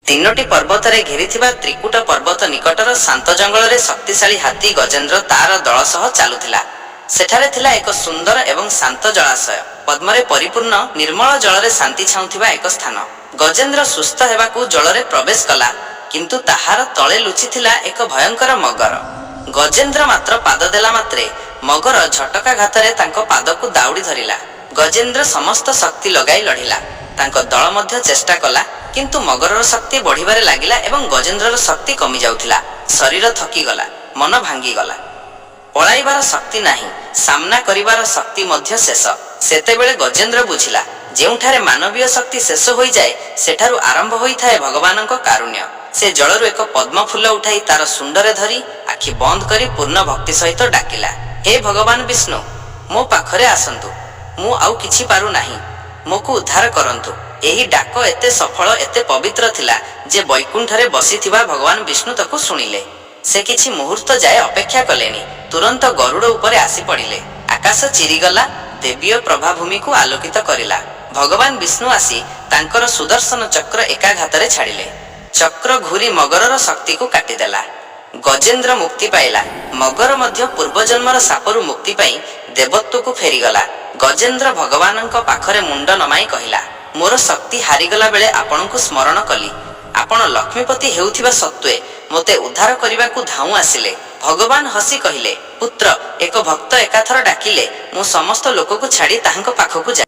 ତିନୋଟି ପର୍ବତରେ ଘେରିଥିବା ତ୍ରିକୂଟ ପର୍ବତ ନିକଟର ଶାନ୍ତ ଜଙ୍ଗଳରେ ଶକ୍ତିଶାଳୀ ହାତୀ ଗଜେନ୍ଦ୍ର ତା'ର ଦଳ ସହ ଚାଲୁଥିଲା। ସେଠାରେ ଥିଲା ଏକ ସୁନ୍ଦର ଏବଂ ଶାନ୍ତ ଜଳାଶୟ। ପଦ୍ମରେ ପରିପୂର୍ଣ୍ଣ ନିର୍ମଳ ଜଳରେ ଶାନ୍ତି ଛାଉଁଥିବା ଏକ ସ୍ଥାନ। ଗଜେନ୍ଦ୍ର ସୁସ୍ଥ ହେବାକୁ ଜଳରେ ପ୍ରବେଶ କଲା କିନ୍ତୁ ତାହାର ତଳେ ଲୁଚିଥିଲା ଏକ ଭୟଙ୍କର ମଗର। ଗଜେନ୍ଦ୍ର ମାତ୍ର ପାଦ ଦେଲା ମାତ୍ରେ ମଗର ଝଟକାଘାତରେ ତାଙ୍କ ପାଦକୁ ଦାଉଡି ଧରିଲା। ଗଜେନ୍ଦ୍ର ସମସ୍ତ ଶକ୍ତି ଲଗାଇ ଲଢିଲା। ତାଙ୍କ ଦଳ ମଧ୍ୟ ଚେଷ୍ଟା କଲା କିନ୍ତୁ ମଗରର ଶକ୍ତି ବଢିବାରେ ଲାଗିଲା ଏବଂ ଗଜେନ୍ଦ୍ରର ଶକ୍ତି କମିଯାଉଥିଲା। ଶରୀର ଥକିଗଲା। ମନ ଭାଙ୍ଗିଗଲା। ପଳାଇବାର ଶକ୍ତି ନାହିଁ, ସାମ୍ନା କରିବାର ଶକ୍ତି ମଧ୍ୟ ଶେଷ। ସେତେବେଳେ ଗଜେନ୍ଦ୍ର ବୁଝିଲା, ଯେଉଁଠାରେ ମାନବୀୟ ଶକ୍ତି ଶେଷ ହୋଇଯାଏ, ସେଠାରୁ ଆରମ୍ଭ ହୋଇଥାଏ ଭଗବାନଙ୍କ କାରୁଣ୍ୟ। ସେ ଜଳରୁ ଏକ ପଦ୍ମ ଫୁଲ ଉଠାଇ ତା'ର ଶୁଣ୍ଡରେ ଧରି, ଆଖି ବନ୍ଦ କରି ପୂର୍ଣ୍ଣ ଭକ୍ତି ସହିତ ଡାକିଲା, ହେ ଭଗବାନ ବିଷ୍ଣୁ! ମୋ ପାଖରେ ଆସନ୍ତୁ। ମୁଁ ଆଉ କିଛି ପାରୁନାହିଁ। ମୋକୁ ଉଦ୍ଧାର କରନ୍ତୁ। ଏହି ଡାକ ଏତେ ସଫଳ, ଏତେ ପବିତ୍ର ଥିଲା ଯେ ବୈକୁଣ୍ଠରେ ବସିଥିବା ଭଗବାନ ବିଷ୍ଣୁ ତାକୁ ଶୁଣିଲେ। ସେ କିଛି ମୁହୂର୍ତ୍ତ ଯାଏ ଅପେକ୍ଷା କଲେନି, ତୁରନ୍ତ ଗରୁଡ଼ ଉପରେ ଆସି ପଡ଼ିଲେ। ଆକାଶ ଚିରିଗଲା, ଦେବୀୟ ପ୍ରଭା ଭୂମିକୁ ଆଲୋକିତ କରିଲା। ଭଗବାନ ବିଷ୍ଣୁ ଆସି ତାଙ୍କର ସୁଦର୍ଶନ ଚକ୍ର ଏକାଘାତରେ ଛାଡ଼ିଲେ। ଚକ୍ର ଘୂରି ମଗରର ଶକ୍ତିକୁ କାଟିଦେଲା। ଗଜେନ୍ଦ୍ର ମୁକ୍ତି ପାଇଲା। ମଗର ମଧ୍ୟ ପୂର୍ବଜନ୍ମର ଶାପରୁ ମୁକ୍ତି ପାଇଁ ଦେବତ୍ୱକୁ ଫେରିଗଲା। ଗଜେନ୍ଦ୍ର ଭଗବାନଙ୍କ ପାଖରେ ମୁଣ୍ଡ ନମାଇ କହିଲା, ମୋର ଶକ୍ତି ହାରିଗଲା ବେଳେ ଆପଣଙ୍କୁ ସ୍ମରଣ କଲି। ଆପଣ ଲକ୍ଷ୍ମୀପତି ହେଉଥିବା ସତ୍ତ୍ୱେ ମୋତେ ଉଦ୍ଧାର କରିବାକୁ ଧାଉଁ ଆସିଲେ। ଭଗବାନ ହସି କହିଲେ, ପୁତ୍ର, ଏକ ଭକ୍ତ ଏକାଥର ଡାକିଲେ ମୁଁ ସମସ୍ତ ଲୋକକୁ ଛାଡ଼ି ତାହାଙ୍କ ପାଖକୁ ଯାଏ।